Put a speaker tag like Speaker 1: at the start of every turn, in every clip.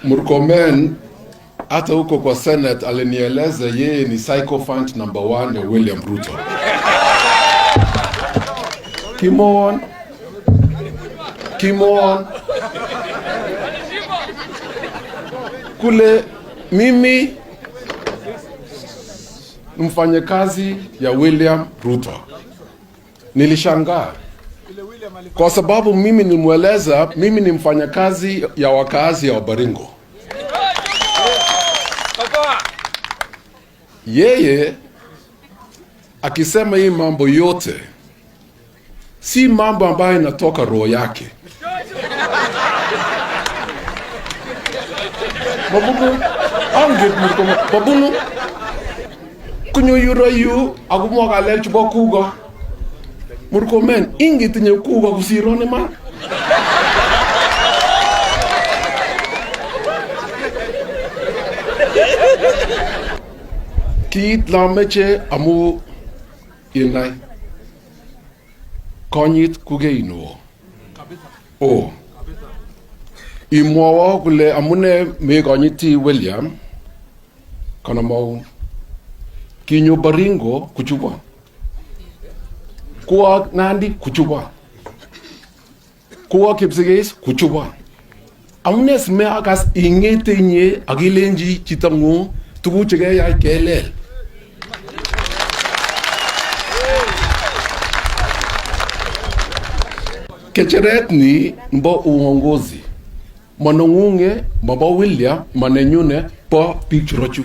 Speaker 1: Murkomen hata huko kwa Senate alinieleza yeye ni sycophant number one ya William Ruto. Kimon, Kimon kule, mimi mfanyakazi ya William Ruto. Nilishangaa kwa sababu mimi nilimweleza mimi ni mfanyakazi ya wakazi ya Baringo. Yeye akisema hii mambo yote si mambo ambayo inatoka roho yake. Babunu anget Murkomen babunu konyo yurayu akomwa ng'alek chebo kugo. Murkomen ingitinye kugo kosiron iman. Kit nameche amu inai konyit kukeinwo o imwowo kole amune mekonyiti William konomoun kinyo Baringo kuchubo kuwa Nandi kuchubo kuwa Kipsigis kuchubo amune simeakas ing'ete inye akilenji chitong'ung tuguk chekeyai kelel. Kecheret ni mbo uongozi manong'ung'e mabo William manenyune bo biik churochu.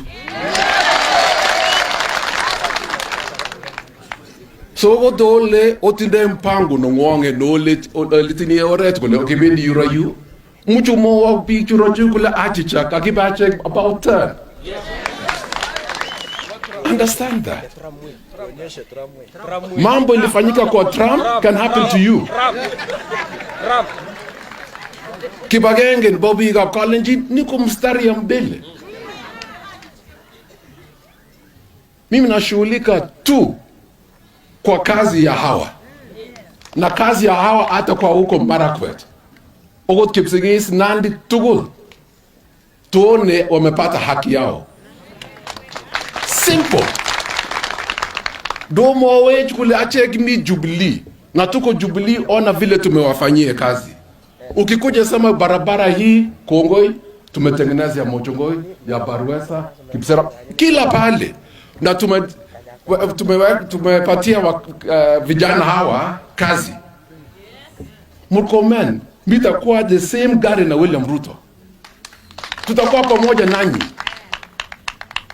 Speaker 1: So kotole otindoi mpango neng'wong'et nole oletinye oret kole kibendi yuro yu much umwowo biik churochu kole achicha kakibe achek about turn. Understand that. Mambo ilifanyika kwa Trump can happen to you. Kibagenge nebo biikab Kalenjin niko mstari ya mbele. Mimi nashughulika tu kwa kazi ya hawa na kazi ya hawa hata kwa huko Marakwet, okot Kipsigis, Nandi tugul, tuone wamepata haki yao. Simple. Domowech kule achek mi Jubilee na tuko Jubilee, ona vile tumewafanyia kazi. Ukikuja sema barabara hii Kongoi tumetengeneza ya Mochongoi, ya Barwesa, Kipsera, kila pale na tumepatia vijana hawa kazi. Murkomen, mitakuwa the same gari na William Ruto, tutakuwa pamoja nanyi.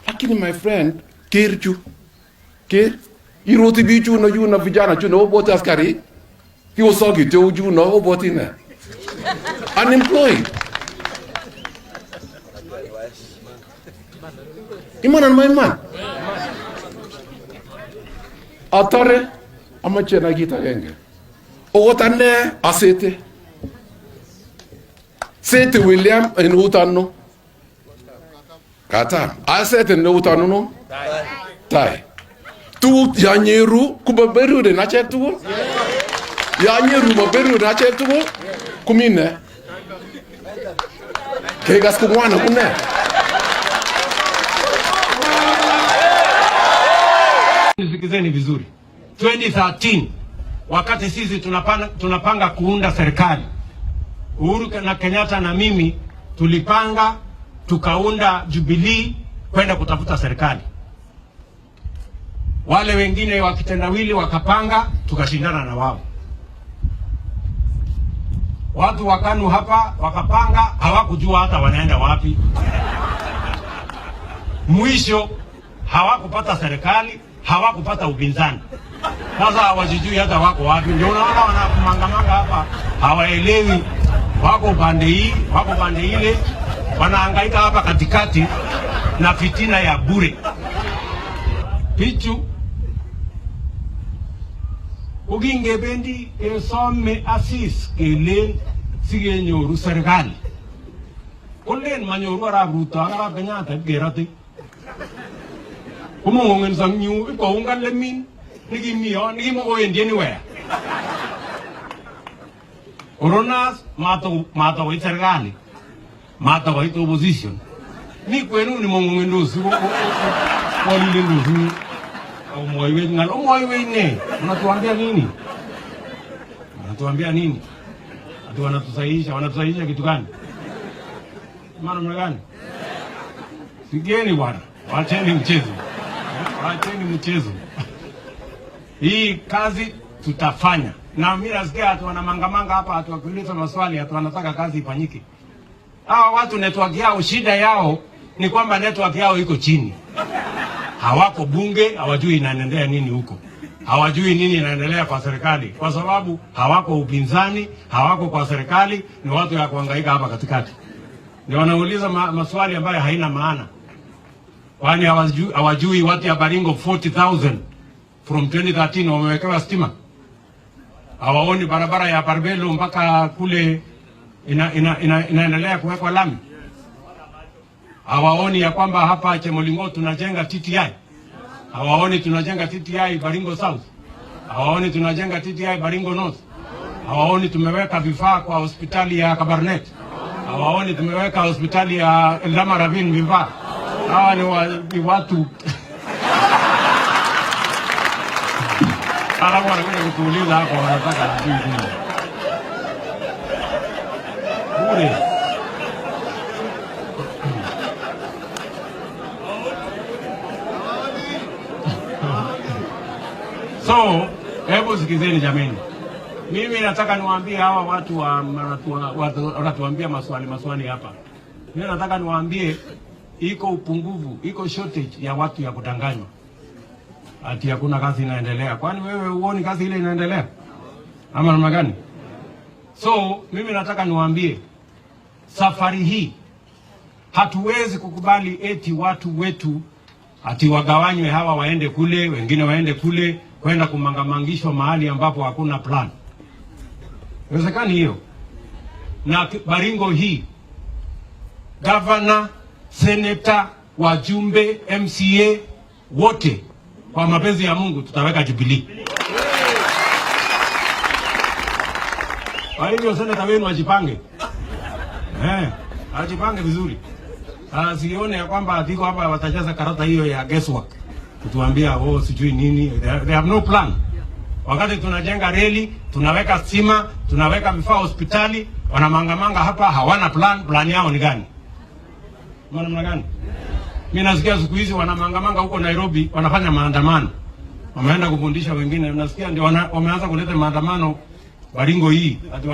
Speaker 1: Lakini my friend, kerchu ker iroti bichu na yu na vijana chu na obwote askari kiwosokiteu chu na obwoti ne unemployed. Iman anan maiman? Atore amache anai kit agenge. Okot ane asete. Sete William en eut ano? Katam. Asete en eut ano? Tai. Tuguk yanyeru komaberuren achek tugul. Yanyeru maberuren achek tugul komi ne? Kekas kong'wan amune.
Speaker 2: Nisikizeni vizuri. 2013 wakati sisi tunapanga kuunda serikali, Uhuru na Kenyatta na mimi tulipanga tukaunda Jubilee kwenda kutafuta serikali. Wale wengine wa kitendawili wakapanga, tukashindana na wao. Watu wa KANU hapa wakapanga, hawakujua hata wanaenda wapi. Mwisho hawakupata serikali, hawakupata upinzani. Sasa hawajijui hata wako wapi. Ndio unaona wanamangamanga hapa, hawaelewi wako upande hii, wako upande ile, wanahangaika hapa katikati na fitina ya bure. Pichu kokingebendi kesome asis kelen sikenyoru serikali, kolen manyoru arap Ruto ak arap Kenyatta ipkerote. Komong'ongenso eng yu ipkoungan lemin nekimi yon nekimokowendi anywhere. Koronas matokoit serikali. Mata koit opposition. Mi kwenuni mong'ung'endos walilendos omwoiwech ng'al, omwoiwech ne? Unatuambia nini? Unatuambia nini? Ati wanatusahihisha, wanatusahihisha kitu gani? Maana namna gani? Sigeni bwana, wacheni mchezo, wacheni mchezo. Hii kazi tutafanya, na mimi nasikia watu wanamangamanga hapa, watu wakiuliza maswali, watu wanataka kazi ifanyike. Hawa watu network yao, shida yao ni kwamba network yao iko chini. Hawako bunge, hawajui inaendelea nini huko, hawajui nini inaendelea kwa serikali, kwa sababu hawako upinzani, hawako kwa serikali, ni watu ya kuhangaika hapa katikati, ndio wanauliza maswali ambayo haina maana. Kwani hawajui watu ya Baringo 40,000 from 2013 wamewekewa stima? Hawaoni barabara ya Barbelo mpaka kule inaendelea kuwekwa lami? Hawaoni ya kwamba hapa Chemolingo tunajenga TTI? Hawaoni tunajenga TTI Baringo South? Hawaoni tunajenga TTI Baringo North? Hawaoni tumeweka vifaa kwa hospitali ya Kabarnet? Hawaoni tumeweka hospitali ya Eldama Ravine vifaa? Hawa ni watu alafu wanakuja kutuuliza hapo, wanataka sijui nini bure. So, hebu sikizeni jameni. Mimi nataka niwaambie hawa watu wanatuambia maswali maswali hapa. Mimi nataka niwaambie iko upungufu, iko shortage ya watu ya kudanganywa. Ati hakuna kazi inaendelea. Kwani wewe huoni kazi ile inaendelea? Ama namna gani? So, mimi nataka niwaambie safari hii hatuwezi kukubali eti watu wetu ati wagawanywe, hawa waende kule, wengine waende kule, kwenda kumangamangishwa mahali ambapo hakuna plan. Haiwezekani hiyo. Na Baringo hii, governor, senator, wajumbe, MCA wote kwa mapenzi ya Mungu tutaweka Jubilee. Kwa hivyo seneta wenu ajipange. Ajipange vizuri. Asione ya kwamba atiko hapa watacheza karata hiyo ya guesswork. Kutuambia oh sijui nini. They have no plan. Wakati tunajenga reli, tunaweka stima, tunaweka vifaa hospitali, wanamangamanga hapa hawana plan. Plan yao ni gani? Maana gani? Mimi nasikia siku hizi wanamangamanga huko Nairobi wanafanya maandamano. Wameenda kufundisha wengine, nasikia ndio wameanza kuleta maandamano Baringo hii, ati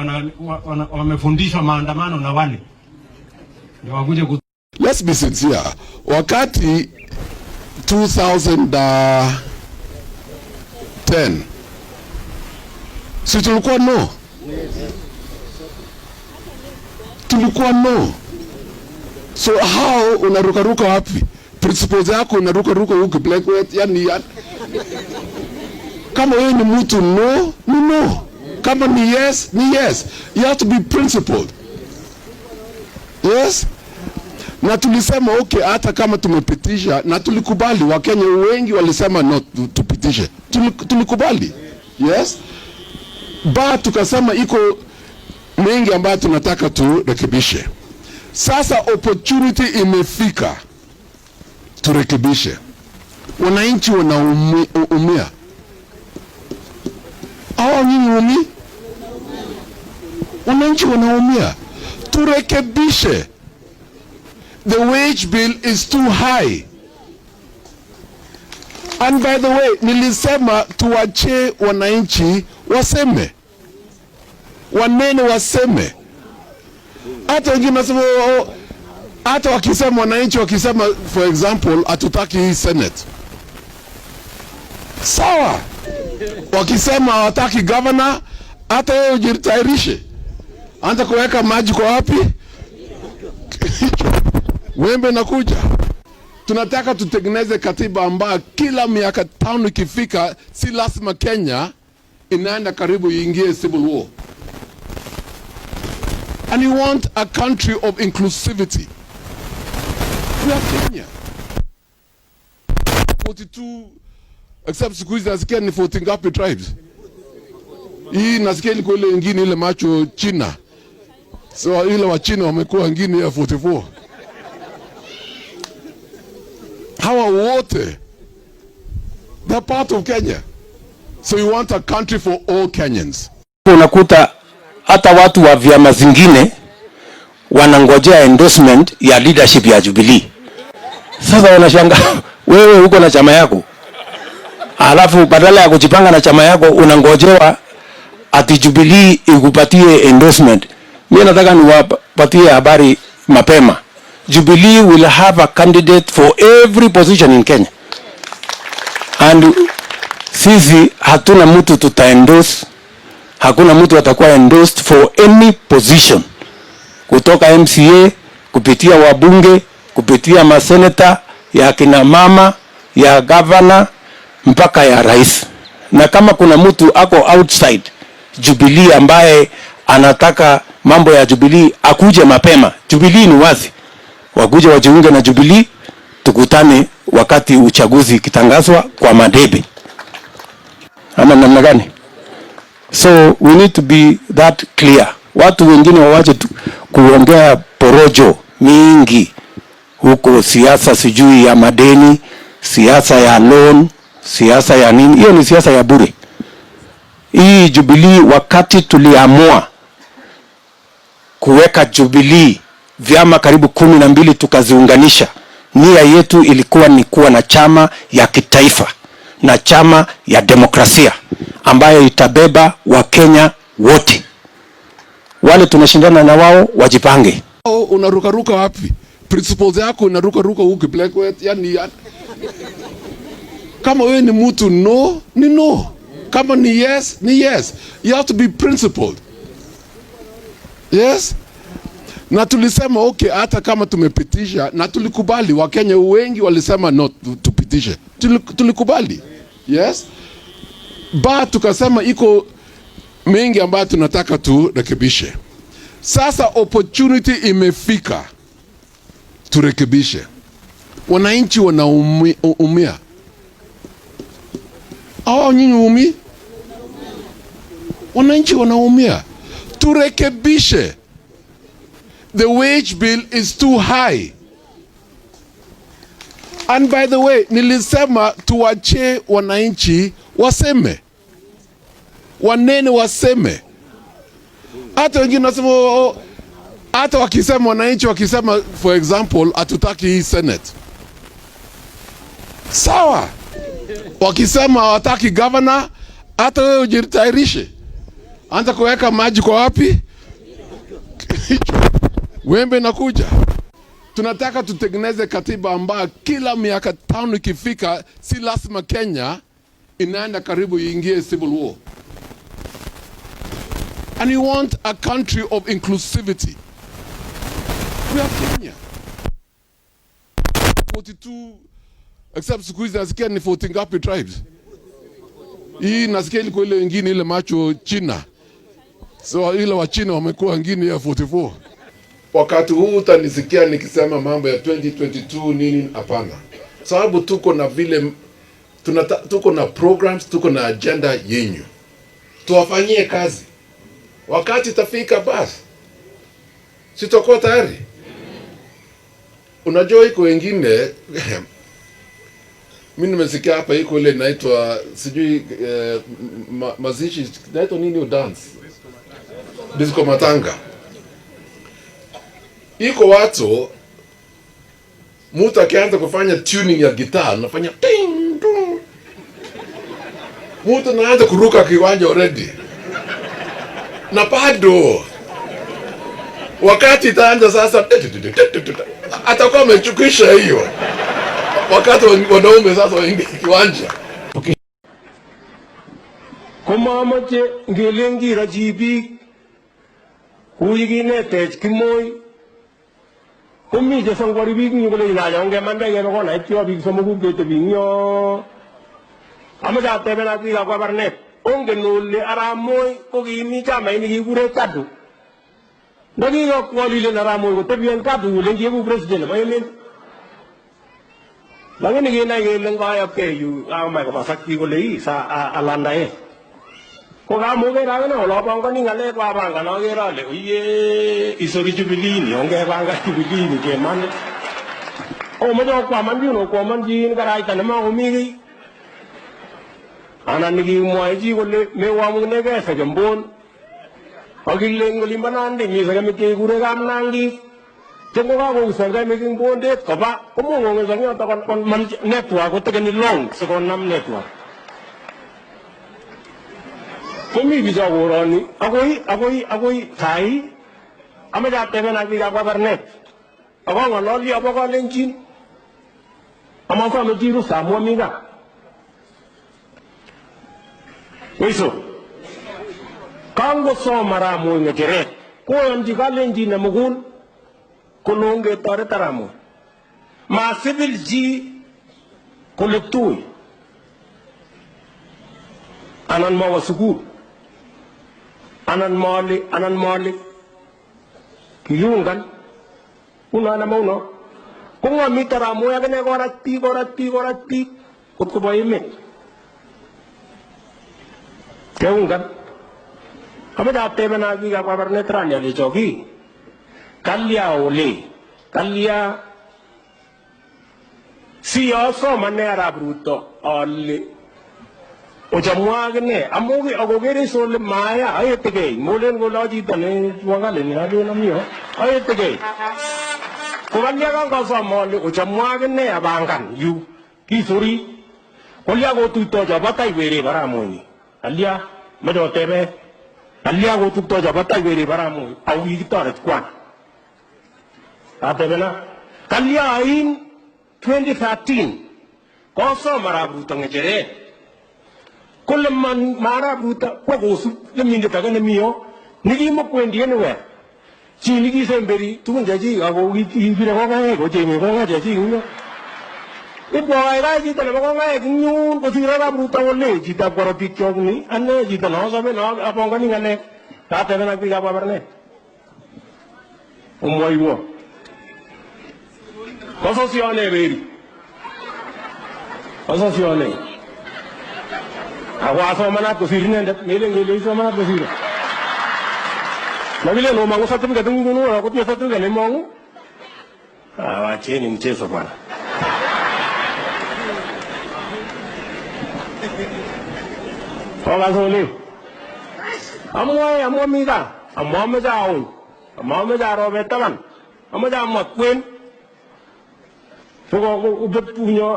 Speaker 2: wamefundishwa maandamano na wale ndio wakuje.
Speaker 1: Let's be sincere. Wakati 2010 si tulikuwa no? Tulikuwa no. So how unarukaruka wapi? Principles yako unarukaruka huku black white, yani, yani kama wewe ni mtu no, ni no. Kama ni yes, ni yes. You have to be principled. Yes? Na tulisema okay, hata kama tumepitisha na tulikubali, Wakenya wengi walisema no, tupitishe. Tulikubali. Yes? Ba tukasema iko mengi ambayo tunataka turekebishe. Sasa opportunity imefika turekebishe. Wananchi wanaumia. Hawa nyinyi umi? Wananchi wanaumia. Turekebishe. The wage bill is too high. And by the way, nilisema tuwache wananchi waseme, wanene waseme. Hata wengine nasema, oh, hata wakisema wananchi wakisema for example hatutaki hii senate, sawa. Wakisema hawataki governor, hata wewe ujitayarishe, anza kuweka maji kwa wapi wembe nakuja. Tunataka tutengeneze katiba ambayo kila miaka 5 ikifika, si lazima Kenya inaenda karibu iingie civil war. And you want a country of inclusivity. We are Kenya. 42, except siku hizi nasikia ni 40 ngapi tribes. Hii nasikia ilikuwa ile ingine ile macho China. So ile Wachina wamekuwa wengine ya 44. Hawa wote, they're part of Kenya. So you want a country for all Kenyans.
Speaker 3: Unakuta hata watu wa vyama zingine wanangojea endorsement ya leadership ya Jubilee. Sasa wanashangaa wewe uko na chama yako, alafu badala ya kujipanga na chama yako unangojewa ati Jubilee ikupatie endorsement. Mimi nataka niwapatie habari mapema. Jubilee will have a candidate for every position in Kenya. And sisi hatuna mtu tuta endorse, hakuna mtu atakuwa endorsed for any position, kutoka MCA kupitia wabunge, kupitia maseneta, ya kina mama, ya governor mpaka ya rais. Na kama kuna mtu ako outside Jubilee ambaye anataka mambo ya Jubilee, akuje mapema. Jubilee ni wazi, wakuje wajiunge na Jubilee, tukutane wakati uchaguzi ikitangazwa kwa madebe, ama namna gani? So we need to be that clear. Watu wengine wawache tu kuongea porojo mingi huko, siasa sijui ya madeni, siasa ya loan, siasa ya nini. Hiyo ni siasa ya bure. Hii Jubilee, wakati tuliamua kuweka Jubilee vyama karibu 12 tukaziunganisha, nia yetu ilikuwa ni kuwa na chama ya kitaifa na chama ya demokrasia ambayo itabeba Wakenya wote. Wale tunashindana na wao wajipange.
Speaker 1: Oh, unarukaruka wapi? Principles yako unarukaruka huku Blackworth, yani ya, kama wewe ni mtu, no ni no, kama ni yes ni yes. You have to be principled. Yes? Na tulisema okay, hata kama tumepitisha na tulikubali, Wakenya wengi walisema no, tupitishe. Tulikubali. Yes? But tukasema iko mengi ambayo tunataka turekebishe. Sasa opportunity imefika, turekebishe. Wananchi wanaumia. Hao nyinyi umi? Wananchi wanaumia. Turekebishe. The wage bill is too high. And by the way, nilisema tuwache wananchi waseme, wanene waseme. Hata wengine wanasema oh, oh, hata wakisema, wananchi wakisema, for example, hatutaki hii Senate, sawa. Wakisema hawataki governor, hata wewe ujitayarishe, anza kuweka maji kwa wapi wembe nakuja. Tunataka tutengeneze katiba ambayo kila miaka 5 ikifika, si lazima Kenya inaenda karibu iingie civil war. And we want a country of inclusivity. We are Kenya. 42, except siku hizi nasikia ni 40 ngapi tribes. Hii nasikia ilikuwa ile wengine ile macho China. So ile wa China wamekuwa wengine ya 44. Wakati huu utanisikia nikisema mambo ya 2022 nini, hapana. Sababu tuko na vile tuko na programs, tuko na agenda yenyu. Tuwafanyie kazi. Wakati itafika basi sitakuwa tayari. Unajua iko wengine, mimi nimesikia hapa iko ile inaitwa sijui mazishi inaitwa nini hiyo dance, disco matanga. Iko watu, mtu akianza kufanya tuning ya gitaa anafanya ting tung, mtu anaanza kuruka kiwanja already, na bado wakati itaanza sasa atakuwa amechukisha hiyo, wakati wanaume sasa waingie kiwanja.
Speaker 2: Komamoche ngelen kirochi biik kou yekinetech Kimoi, komi chesongwori biik eng yu kole acha ongemande kebe konait yo biik somoku ketebi eng yo. Amoche atebenak biikab Kabarnet, ongen ole arap Moi kokimi chamait nekikikure KADU. Ndakikakwalilen arap Moi kotebi en KADU kolen kieku president nebo emet. Lakini kinai kele ngayapkei yu kakomach komasak biik kole ii sa alandae.
Speaker 3: Ko kamoker akine ole apongoni ng'alek kwapangan aker ale oye isori Jubilee ni ongepangan Jubilee ni keman. Omoche okwaman yun okwaman chi karaita nemakomi kiy. Anan nikimwoe chi kole mewamunegei sekembon akilen olimbo Nandi mi sekemik chekikure Kamnangik che ngokakou sekemik eng bondet koba komong'ong'e sekemioto network kotekeni long sikonam network. Komi bicho koroni akoi sai amache atebenak biikab Kabarnet akong'ololi abo kalenjin amasome chi rusa amu ami gaa. Weiso kangosom arap Moi ng'echeret koyonchi kalenjin nemugul kole ongetoret arap Moi. Masipil chi kole tui anan mawo sukul anan male anan male kikiungan uno anan mauno ko ng'o arap Moi akine korat biik korat biik korat biik kot kobo emet keungan. Amache atebenak biikab Kabarnet rani alecho ki kalya ole kalya si asom ane arap Ruto ale ochomwo akine amu akokere is ole maya aetekei molen kole a chito ne wangaleni alen ami yo aetekei ko kalya kangasom ale ochomwo akine apangan yu kisori kolya kotuito chobo tai wereb arap Moi kalya moche otebe kalya kotuito chobo tai wereb arap Moi au kikitoret kwan atebena kalya in 2013 kosom arap Ruto ng'echeret kole ma arap Ruto kwa kosub lemindet age nemi yo nikimokwendi anywhere chi nikisemberi tugun chechik ako kibire kong'aek kocheng'e kong'aek chechik eng yo ipkokaikai chito nebo kong'aek eng yun kosir arap Ruto kole chitab korotik chok ni ane chito nosobe no apongoni ng'alek katebenak biikab Kabarnet omwoiwo kososione weri kososione ako asomanat kosir inendet melen kele isomanat kosir makilen omong'u certificate ng'ung akotinye certificate nemong'u. Wacheni mchezo bwana. Kokas ole amwoe amu ami gaa amameche auny amameche arobet taban amache amwa kwen sikobet unyo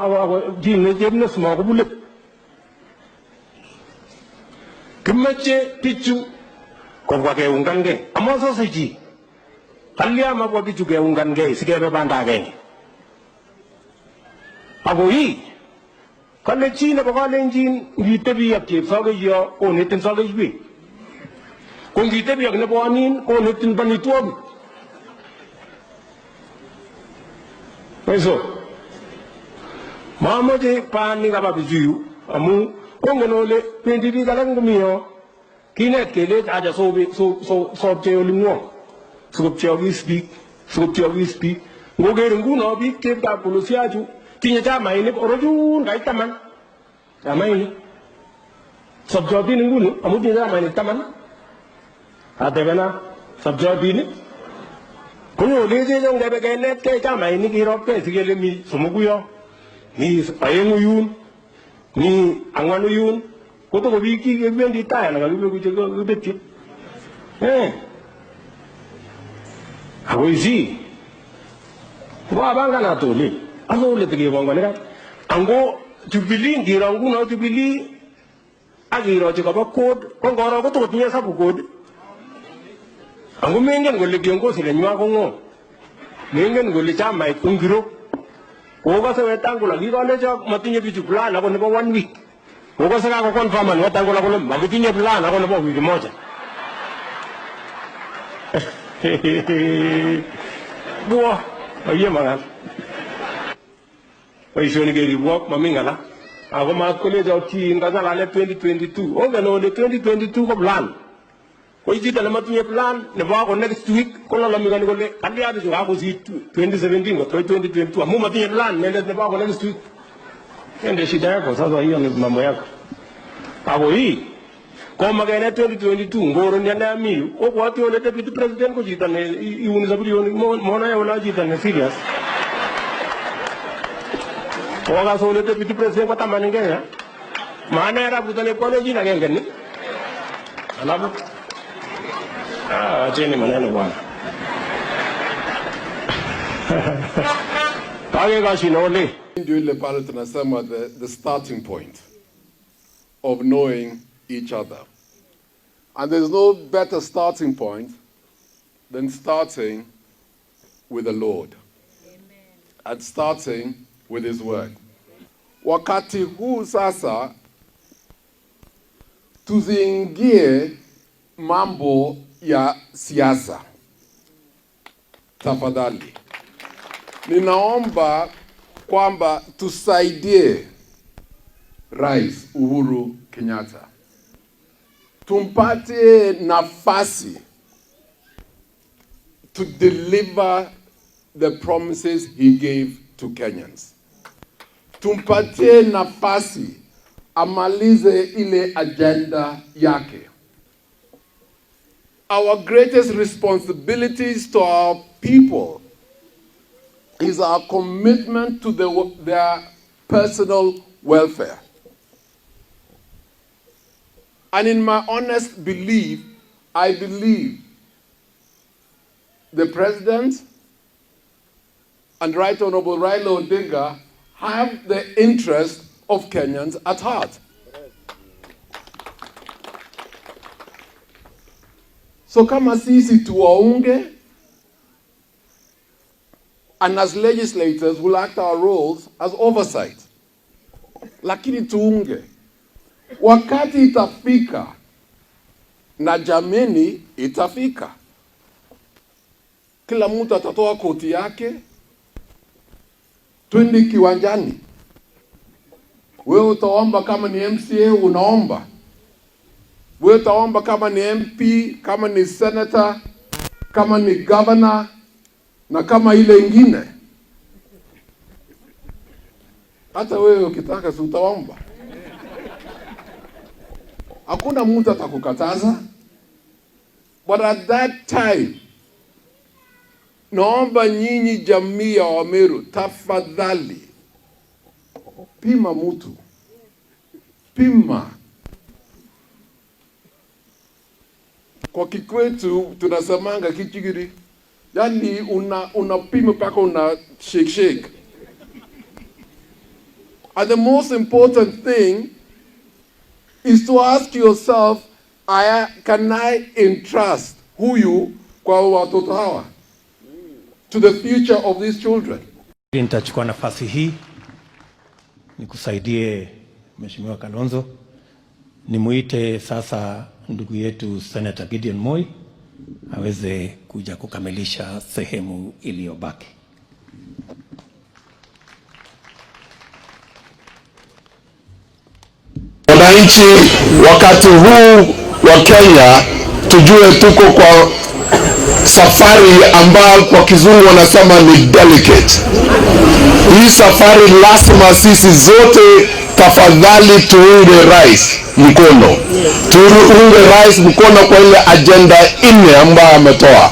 Speaker 3: chi ne chepnes makobulet. Kimeche bichu kobwa keungankei amasose chi kalya mabwa bichu keungankei sikebe banda agenge ako ii kale chi nebo kalenjin ngitebi ak chepsokeiyo konetin sokeiwek ko ngitebi ak nebo anin konetin banitwogik. Eso mamoche panik kaba bichu yu amu ongen ole wendi biik alak ngomi yo kinet kelech acha sopchei oling'wong sikopcheokis biik sikopcheokis biik ngoker nguno biik cheptab kolosiachu tinye chamainik orochun kait taman chamainik sopchotin nguni amu tinye chamainik taman atebena sopchotin konyolechech ongebe kenetkei chamainik kiropkei sikele mi somoku yo mi aeng'u yun mi ang'wanu yun kotoko biik kiwendi tai anan kakibeku chekibetyi akoi si koapanganat ole asa ole tikepongoni ra ango Jubilee ngiro nguno Jubilee ak iro chekobo CORD ko ngoro kotokotinye hesabu CORD ango mengen kole kiongozi nenywa ko ng'o mengen kole chamait ko ngiro kokase Wetangula kikolecho matinye bichu plan ako nebo one week kokase kakoconfirman Wetangula kole makitinye plan ako nebo wiki moja. Bwo oiye makat boisioni keribwok mami ng'ala ako mat kolechok chi ngang'alale 2022 ongen ole 2022 ko plan ko chito nematinye plan nebo ako next week kolalamikani kole kalya bichu kakosir 2017 kot koit 2022 amu matinye plan inendet nebo ako next week. Ende shida yako sasa, hiyo ni mambo yako. Ako hii Komakene 2022 ngoro ni ane ami yu, obwoti ole deputy president ko chito ne iuni saburyonik, monoe ole chito ne serious. Kokas ole deputy president ko taman en Kenya. Maanai arap Ruto ne kalenjin agenge ni. Alafu acheni maneno bwana. Kakekoshin ole.
Speaker 1: Ndio ile pale tunasema the starting point of knowing each other. And there's no better starting point than starting with the Lord. Amen. And starting with his word. Wakati huu sasa tuziingie mambo ya siasa. Tafadhali. Ninaomba kwamba tusaidie Rais Uhuru Kenyatta. Tumpatie nafasi to deliver the promises he gave to Kenyans. Tumpatie nafasi amalize ile agenda yake. Our greatest responsibilities to our people is our commitment to their personal welfare. And in my honest belief, I believe the President and Right Honorable Raila Odinga have the interest of Kenyans at heart. So kama sisi tuwaunge, and as legislators we'll act our roles as oversight. Lakini tuunge. Wakati itafika, na jameni itafika, kila mtu atatoa koti yake, twende kiwanjani. Wewe utaomba kama ni MCA, unaomba. Wewe utaomba kama ni MP, kama ni senator, kama ni governor, na kama ile ingine. Hata wewe ukitaka si utaomba. Hakuna mtu atakukataza. But at that time, naomba nyinyi jamii ya Wameru, tafadhali pima mtu. Pima. Kwa Kikwetu tunasemanga kichigiri. Yaani unapima mpaka una shake shake. And the most important thing is to ask yourself, can I entrust huyu kwa watoto hawa to the future of these children?
Speaker 3: Nitachukua nafasi hii nikusaidie Mheshimiwa Kalonzo. Nimuite sasa ndugu yetu Senator Gideon Moi aweze kuja kukamilisha sehemu iliyobaki.
Speaker 1: Wananchi, wakati huu wa Kenya tujue tuko kwa safari ambayo kwa kizungu wanasema ni delicate. Hii safari lazima sisi zote tafadhali tuunge rais mkono. Tuunge rais mkono kwa ile agenda 4 ambayo ametoa.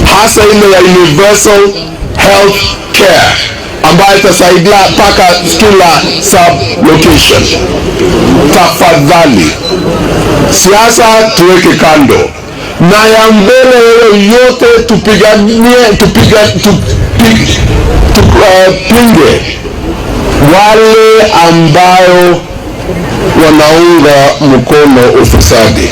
Speaker 1: Hasa ile ya universal health care ambayo itasaidia mpaka kila sub-location. Tafadhali siasa tuweke kando, na ya mbele yote tupinge wale ambayo wanaunga mkono ufisadi.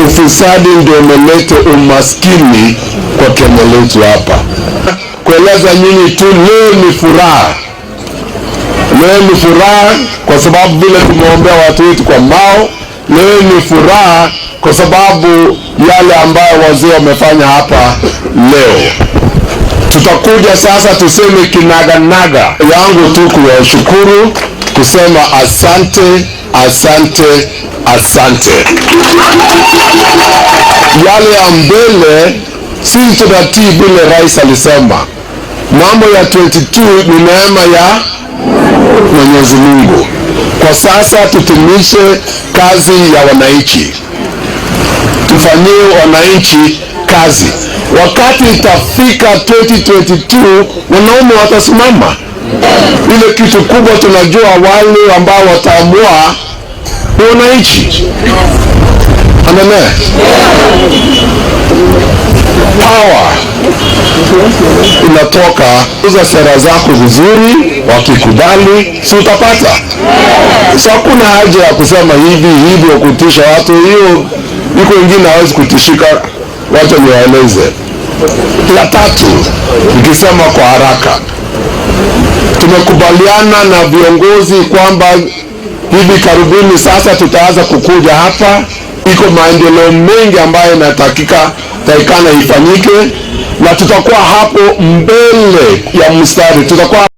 Speaker 1: Ufisadi ndio umeleta umaskini kwa Kenya letu hapa. Kueleza nyinyi tu, leo ni furaha. Leo ni furaha kwa sababu vile tumeombea watu wetu kwa Mao. Leo ni furaha kwa sababu yale ambayo wazee wamefanya hapa leo. Tutakuja sasa tuseme kinaganaga. Yangu tu kuwashukuru, kusema asante, asante, asante. Yale ya mbele sisi tunatii vile rais alisema. Mambo ya 22 ni neema ya Mwenyezi Mungu. Kwa sasa tutimishe Kazi ya wananchi, tufanyie wananchi kazi. Wakati itafika 2022, wanaume watasimama. Ile kitu kubwa tunajua, wale ambao wataamua ni wananchi. Endelee. Power inatoka uza sera zako vizuri, wakikubali si utapata. So hakuna haja ya kusema hivi hivi kutisha watu, hiyo iko wengine hawezi kutishika. Wacha niwaeleze. La tatu, nikisema kwa haraka, tumekubaliana na viongozi kwamba hivi karibuni sasa tutaanza kukuja hapa. Iko maendeleo mengi ambayo inatakika takikana ifanyike, na tutakuwa hapo mbele ya mstari, tutakuwa